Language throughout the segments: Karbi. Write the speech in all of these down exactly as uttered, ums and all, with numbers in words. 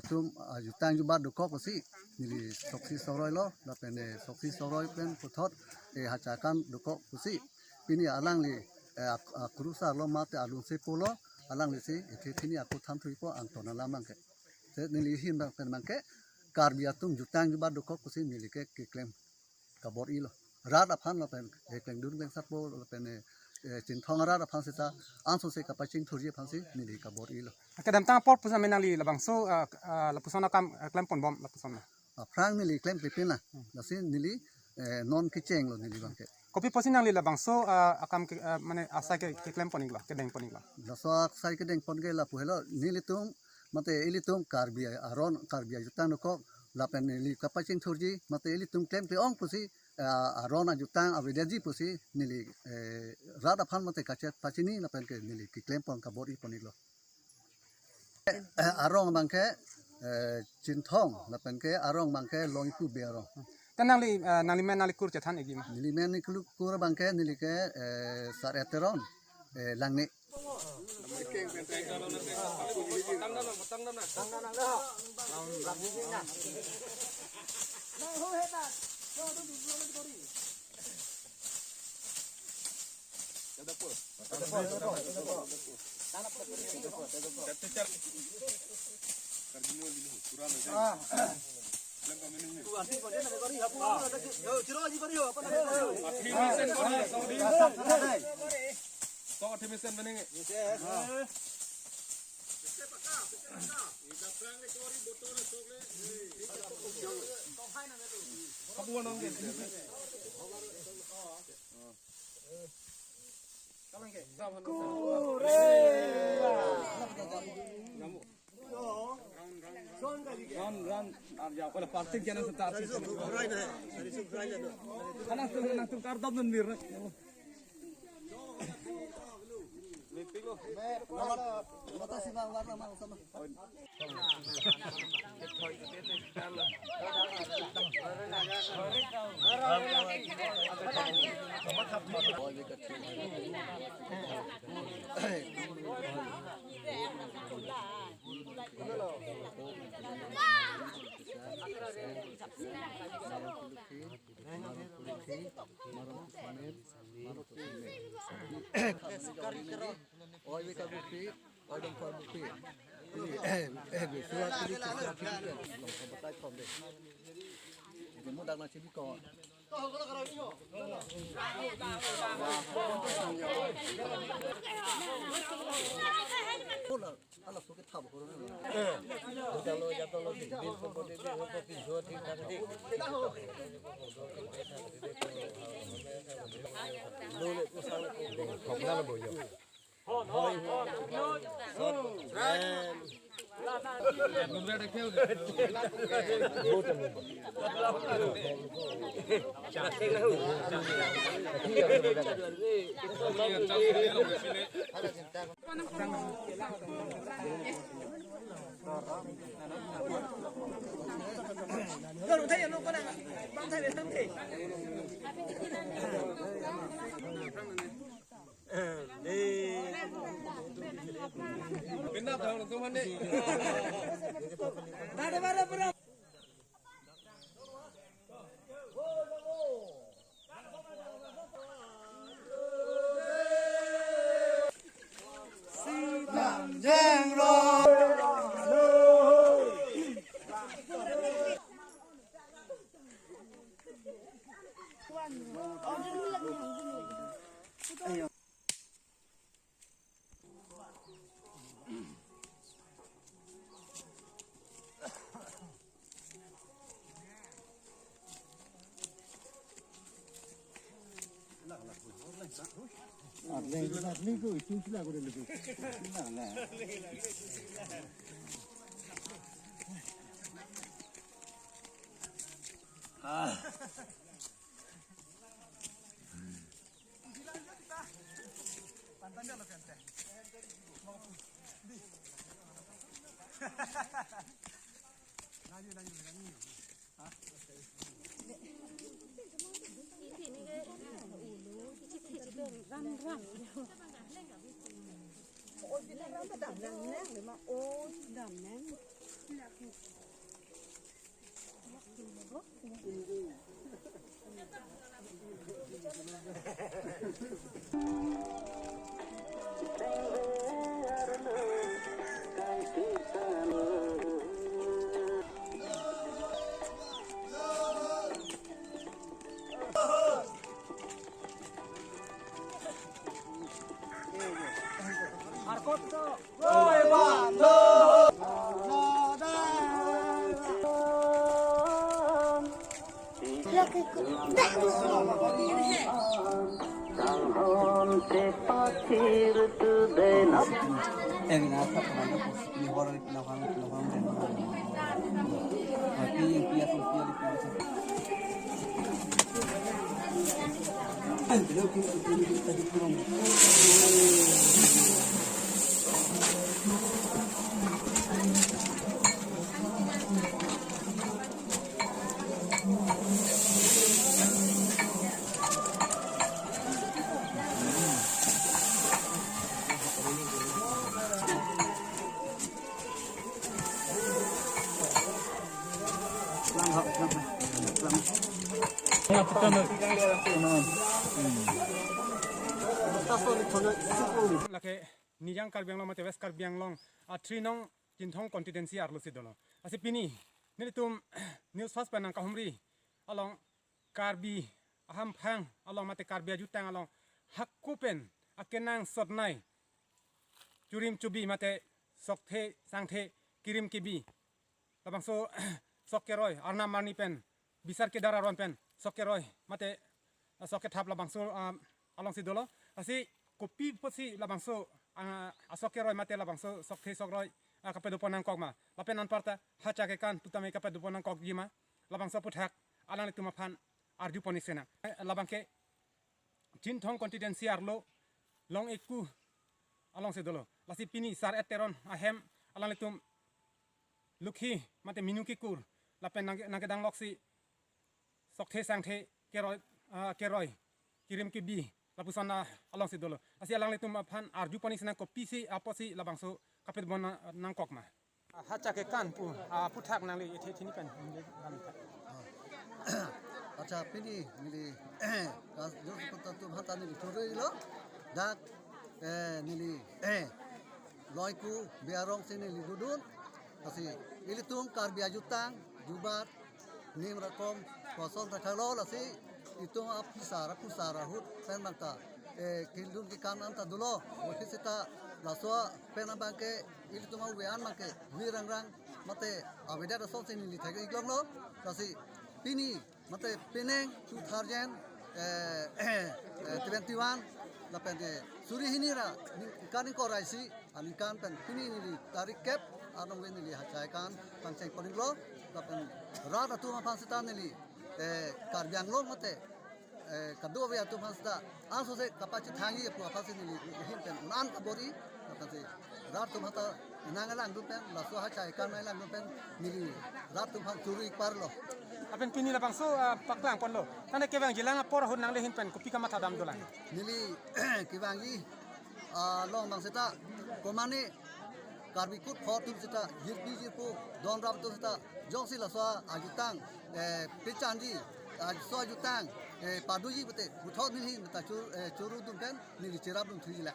atum, ah, jutang jubat dokok pusi neli soksi soroi lo, lapen, eh, soksi soroi pen puthot, eh, hacha akam dokok pusi pini alangli, eh, ak-, akurusar lo mate alun sepo lo, alangli si, eh, the thini ako than thuipo angton alam abangke. Te neli ahin abang pen abangke, Karbi atum jutang jubat dokok pusi neli ke keklem kabor-i lo. Rat aphan lapen, eh, klengdun klengsapo lapen, eh, eh, Chinthong arat aphan seta, angsong se kapachingthurji aphan si neli kabor-i lo. Kedamtang apor pusitame nangli labangso, ah, ah, lapuson akam, ah, klempon bom lapuson na. Aphrang neli klemkle pin na. Hmm. Lasi neli, eh, non kecheng lo neli abangke. Kopi pusi nangli labangso, ah, akam ke, ah, mane asai ke, keklemponik lo, kedengponik lo. Laso asai kedengpon ke lapu helo, nelitum, mate ilitum Karbi aron, Karbi ajutang dokok, lapen neli kapachingthurji, mate ilitum klemkle ong pusi, eh, aron ajutang avedetji pusi neli, eh, rat aphan mate kachet pachini lapen ke neli keklempon kabor-iponik lo. Eh, arong abangke, eh, Chinthong, lapen ke arong abangke Longkipi arong. Te nangli, eh, nangli men nangli kur chethan egi ma? Neli men neli kur abangke neli ke, eh, Sar-e Teron, eh, Langne. Run, run. Ar ya, kalau parting kena setar sih. Anak tuh, anak tuh kardom dan mir. Lake Nijang Karbi Anglong mate West Karbi Anglong, ah, three nong Chinthong constituency arlo si dolo. Lasi pini nelitum News First pen nangkahumri along Karbi ahamphang along mate Karbi ajutang along hako pen akenangsot nai churim chubi mate sokthe sangthe kirim kibi, labangso sok keroi arnam arni pen bisar kedar aron pen sok keroi mate, ah, sok kethap labangso, ah, along si dolo. Lasi kopi pusi labangso, ah, asok keroi mate labangso sokthe sokroi, ah, kapadopon nangkok ma, lapen anparta hacha kekan pu tame kapadopon nangkokji ma, labangso aphuthak alanglitum aphan arjupon ik sinang. Eh, labang ke Chinthong constituency arlo Long Eku along si dolo. Lasi pini Sar-et Teron ahem alanglitum lukhi mate minu kikur lapen nang, nangkedang loksi sokthe sangthe keroi, ah, keroi kirim kibi lapuson, ah, along si dolo. Lasi alanglitum aphan arjupon ik sinang kopisi apotsi labangso kapadopon nang, nangkok ma. Hacha kekan pu, ah, aphuthak nangli ethe thini pen. Accha, pini neli, kas, jor seperti tu hata neli choroi lo. Dak, eh, neli, eh, Long Eku Bey arong si neli dodun. Lasi ilitum Karbi ajutang, jubat, nim rakom, koson rakhang lo, lasi itum aphisa ra, aphisa ra ahut pen bang ta, eh, kildun kekang an ta dolo. Ohi seta laso pen abang ke ilitum ave an bang ke vi rang rang mate avedet ason si neli thek ik longlo. Lasi pini mate penang two thousand, eh, eh, twenty-one lapen, eh, suri hini ra ning, ingkar ingkoi ra isi aningkan pen pini neli tarik kep anong ave neli hacha kekan pangcheng pon iklo, lapen rat atum aphan seta neli, eh, Karbi Anglong mate, eh, kadokave atum aphan seta anso se kapachethangji pu aphan si neli ahin pen un-an kabor-i, lapen si rat atum hata nang langdun pen, laso hacha kekan nang langdun pen neli rat atum aphan choroi ik parlo. Lapen pini labangso, ah, paklang ponlo. Tangte kevangjilang apor ahut nangli ahin pen kopi kamatha dam dolang? Neli kevangji along bang seta komane Karbi kut khor atum seta, jirpi jirpo, don rap atum seta, jongsi laso ajutang, eh, pechanji, ah, laso ajutang, eh, padoji pute puthot neli ahin ta chor, eh, choroi dun pen neli cherap dun thuji la.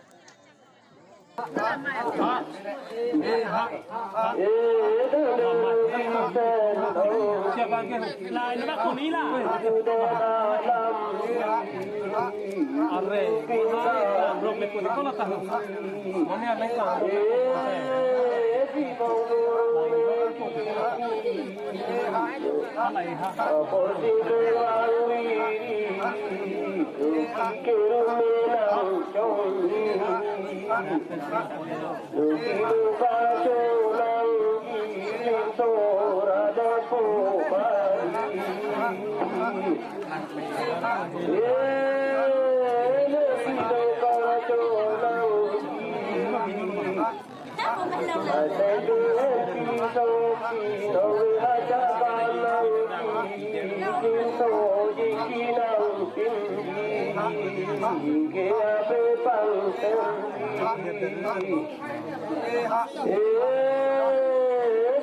Are, rok me kuni kola tahu. Mane ane ka. Alai ha.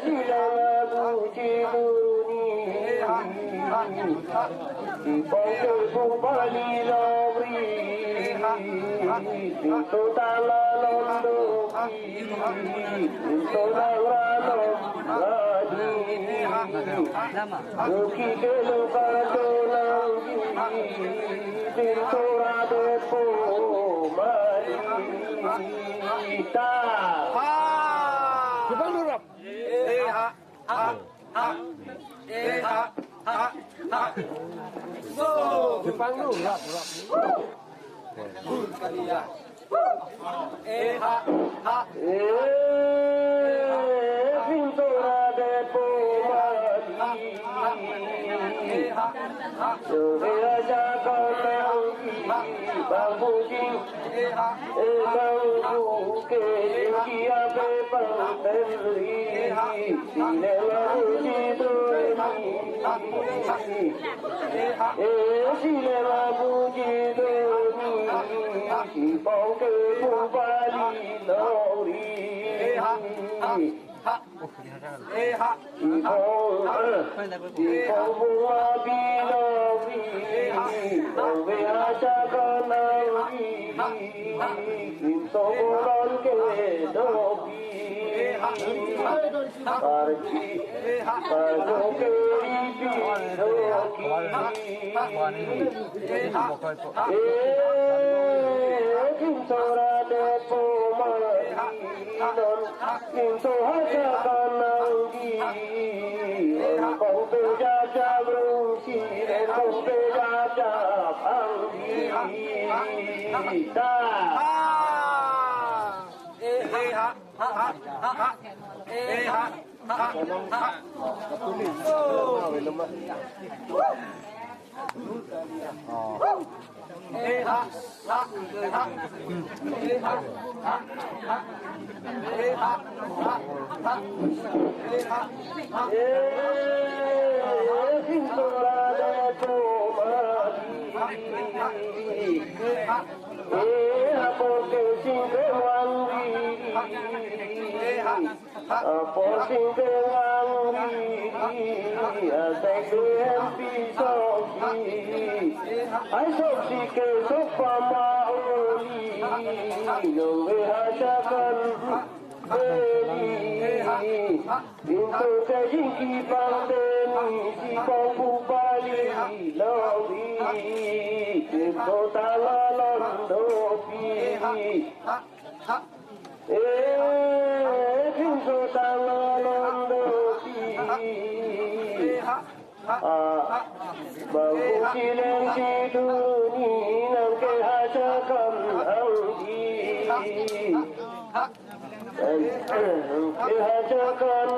Sila labu chiduni. Sipong ke bupali longri. Sito tala londo. Sito nangra lom lagi. Duki ke lo ka dolang. Sito rade po mari. Ta. Jepang lurap. Eh, ha, ha, ha. Eh, ha, ha, ha. So. Jepang lurap, lurap. Hur kaliya. Eh, ha, ha. Eh, pintura de pomadi. Eh, ha, ha. So, eh, aja kau lagi, bambu jing. Eh, bambu ke, dia pe pang penri. Sile labu chiduni. Eh, sile labu chiduni. Sipong ke bupali longri. Sipong, eh, sipong bupali longri. Longri aja kanang. Sipong ke dopi. Parji, parjo ke ripi doki. Eh, pintura de pomadi non, pintu haja kanangji. Kong pe jajak rungsi, kong pe jajak angji. Ta. Eh, ha, ha, ha, ha, ha. Eh, ha, ha, ha, ha. Oh. Eh, ha, ha, ha. Eh, ha, ha, ha, ha. Eh, ha, ha. Eh, pintura de pomadi. Eh, ha. Eh, apor ke singke wangri. Eh, ha. Apor singke wangri, asai ke M P soksi. Ai soksi ke sok pamaoli. Nongve hajakan beli. Pintu ke jingki pangdeni, sipong bupali longri. Pintu tala londopi. Eh, pintu tala londopi. Ah, bangku chileng chiduni nangke hajakan angji. Nangke hajakan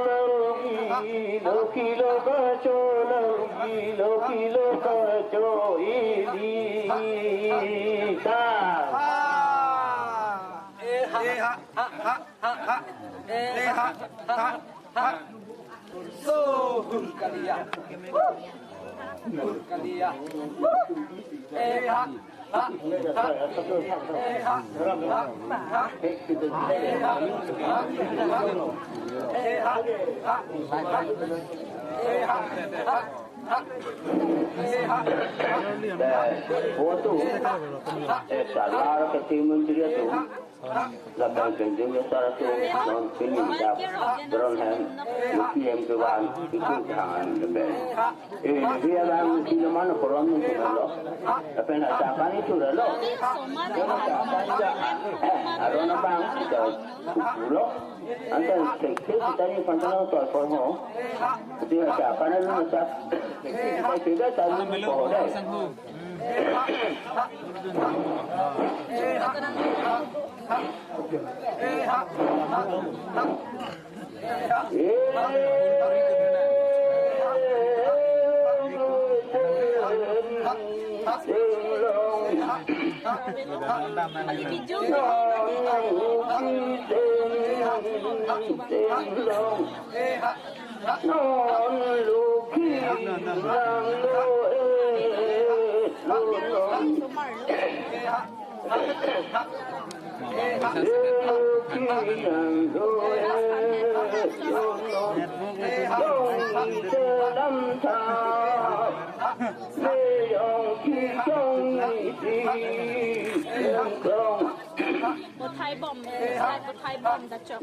angji, lo kilo kacho nangji, lo kilo kacho ili. Ta. Eh, ha, ha, ha, ha, ha. Eh, ha, ha, ha. So, hur kaliya. Hur kaliya. Eh, ha, ha, ha. Eh, ha, ha, ha. Eh, ha, ha, ha. Eh, ha, ha, ha. Eh, ha, ha, ha. Eh, waktu, eh, salar ke tim menteri itu. Lapen penting ya sar atum non pini dap dron hem U P M kevan itu jangan lebe. Eh, dia bang sila mana koron itu lo. Lapen ada apa itu lo? Dia macam apa aja? Eh, ada orang bang kita pulo. Anta seksi kita ni pantang tol porho. Dia macam apa nih lu macam? Kita tidak tahu porho deh. Non lukhi nang lo eh, lo non. Bothai bom, bothai bom da chok.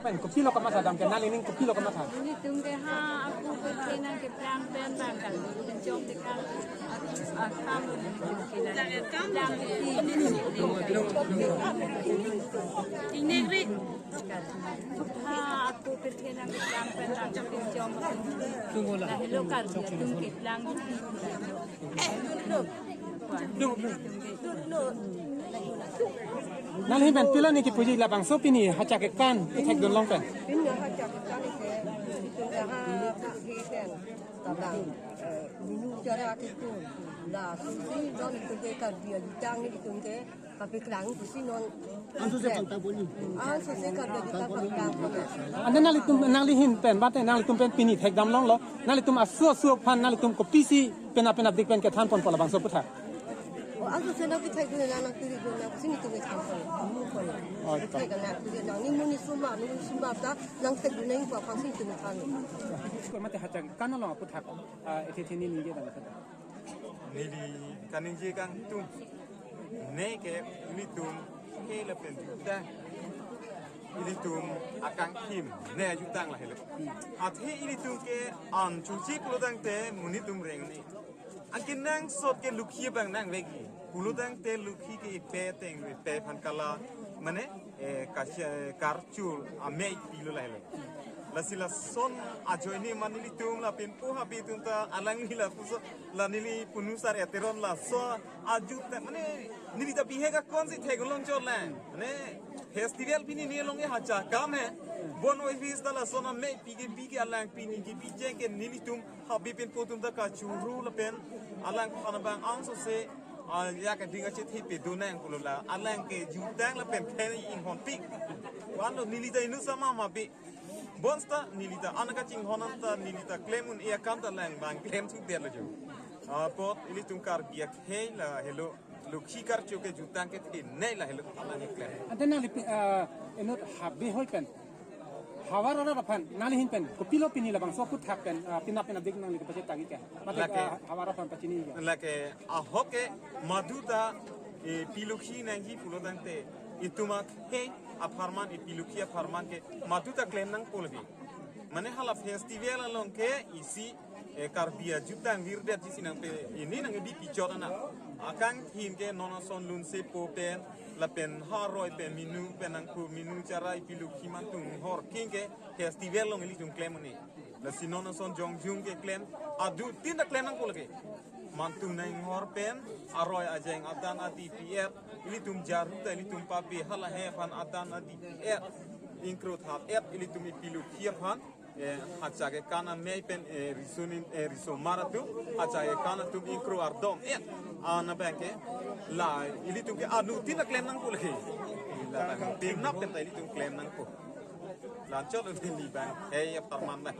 Pen, kopilo kamatha dam ke, nanglining kopilo kamatha? Nelitum ke ha, ako pirthe nangkeplang pen bang dang, jom tekang, akam, dang, ingnek ri. Ha, ako pirthe nangkeplang pen bang, jom. Lahelo Karbi atum keplang. Nangli pen pilo ne kipuji labangso pini hacha kekan ithek dun long pen? Pini hacha kekan ithek, itum ke ha, ha, pen. Tabang, eh, minu chara kitu. Lasi non itum ke Karbi ajutang itum ke kapeklang pusi non. Anso se pangtang poni. Anso se Karbi ajutang pangtang poni. Ante nanglitum, nangli ahin pen, bate nanglitum pen pini thekdam longlo. Nanglitum aso aso aphan nanglitum kopisi penap penapdik pen kethan ponpo labangso aputhak? O, anso se nangkethekdun nang, nangturi dun nang, si nelitum kethan pon. Pon. O, ta. Kethek nangturi nang, ni muni suma, ni muni suma ta, nangthekdun nang pu aphan si nelitum kethan. Ko mate hacha kekan along aputhak, ah, ithi ithi neli ningje dam kata. Neli kaningje kangtung. Neke ilitum, ke lapen ta. Ilitum akangthim, ne ajutang lahelo. Athe ilitum ke an chuchi pulotangte monit atum reng ne. Anke nangsot ke lukhi abang nangvekji. Pulotangte lukhi ke ipe teng, ipe aphan kala, mane, eh, kasia, karchul, amei pilo lahelo. Lasi lason ajoine ma nelitum lapen po habe atum ta alangli lapuson la neli punu sar eteron laso ajut ta, mane, neli ta bihek akon si thek long chot lang. Mane, festival pini ne long e hacha kam he. Bon oi fis ta lason amei pi kebi ke alang pini kebi jeng ke nelitum habe pen po atum ta kachuru lapen alangphan abang angsose, ah, ya keding achethe pedun nang pulo la. Alang kejutang lapen khen inghonpik. Wan lo neli ta inut sama mabe. Bonseta neli ta an kachinghon anta neli ta klem un-e akam ta lang bang klem thudetlo jo. Ah, apot ilitum Karbi akhei lahelo. Lokhi karcho ke jutang ke thin nei lahelo alang klem. Ante nangli pi- ah, inut habe hoi pen. Havar arat aphan nangli ahin pen kopilo pini labangso aphuthak pen ah, pinap pinap dik nangli kepachetangji ke. Mate Lake. Ah, havar aphan pachini ke. Lake ahok ke maduta e, pi lokhi nangji pulo tangte itum akhei apharman, e, pi lokhi apharman ke maduta klem nangpo lagi. Mane hala festival along ke isi e, Karbi ajutang virdetji si nangpe ini nang di pichot ana. Akangthin ke non ason lunsepo pen lapen haroi pen minu pen nangpu minu charai pi lokhi mantu inghor king ke festival along ilitum klem un-e. Lasi non ason jongjung ke klem adutin ta klem nangpo lagi. Mantu inghor pen aroi ajeng adan adi pi-et, ilitum jaru ta ilitum pabe hala he aphan adan adi pi-et, ingkro thap-et ilitum e, pi lokhi aphan. E, hacha kekan amei pen e, riso nin e, riso mar atum, hacha kekan atum ingkro ardom-et. Ana bangke la ilitum ke adutin ta klem nangpo lagi. La bang pinap pen ta ilitum klem nangpo. Lanchot neli bang hei apharman bang.